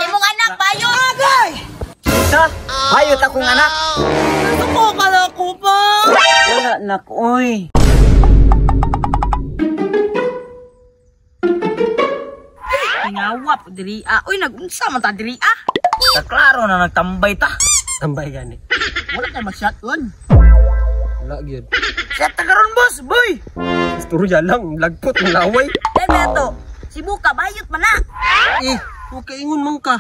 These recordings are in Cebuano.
Imong anak bayot. Unsa? Bayot akong anak. Nasuko ka na ako pa. Wala nak, oy. Ngawap diri ah. Uy, nagunsa man ta diri ah. Klaro na nagtambay ta. Tambay gani. Wala kay mag-shotgun. Wala gyud. Siya ta karon boss, boy. Istorya lang, lagpot ng laway. Dahil na to. Sibuka bayot man na. Eh, okay ingon man ka.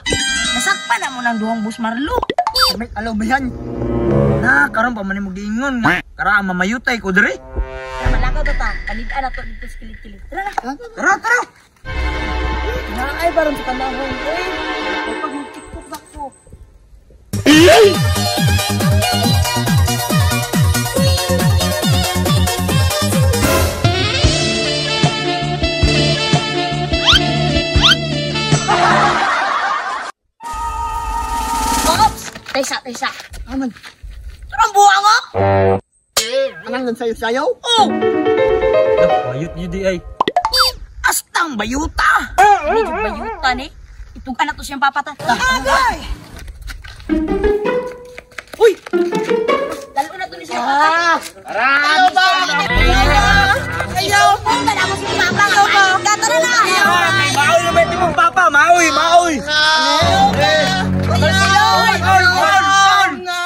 Nasakpan na mo ng duhang bus Marlo. May alaw ba yan? Na, karon pa man nimo giingon nga. Kara ang mamayutay ko diri. Tara, malakaw ta ta. Panigaan na to dito sa kilig-kilig. Tara na. Tara, tara. Naay baron sa panahon. Uy, pag magkipok na ko. Ops! Taysa, taysa. Aman, Tara ang buwang oh! anang nan sayo-sayo? Oh! Bayot yun di ay. Astang bayuta. Medyo bayuta ni. Itugan na to siyang papa ta. Agay! Uy! Lalo na to ni siyang papa. Tara! Ayaw ba? Ayaw! Punta na mo si papa. Ayaw ba? Tara na! Maoy na ba imong papa? Maoy, maoy.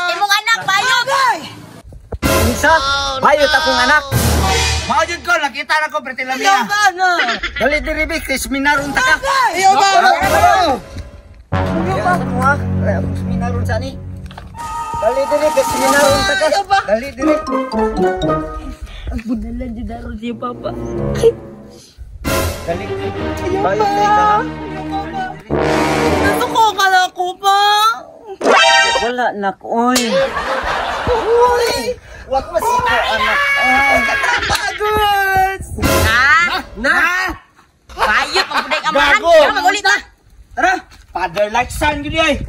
Imong anak bayot. Unsa? Bayot akong anak. Mao jud ko nakita na ko perti Ayaw lamia. ba na? Dali diri bi kay seminaron ta ka. Ayaw ba? Ayaw ba? Mo seminaron sa ni. Dali diri kay seminaron ta ka. Ayaw ba? Dali diri. Ang bunalan dyan na ron siya papa. Dali. Bayot na ka. Nasuko ka na ako pa. Wala nak oy. Uy! Wag mo siko anak. Pagod! Ha? Na! Bayot ang buday amahan. Gago. Tara magulit ta. Tara, father like son gyud ay.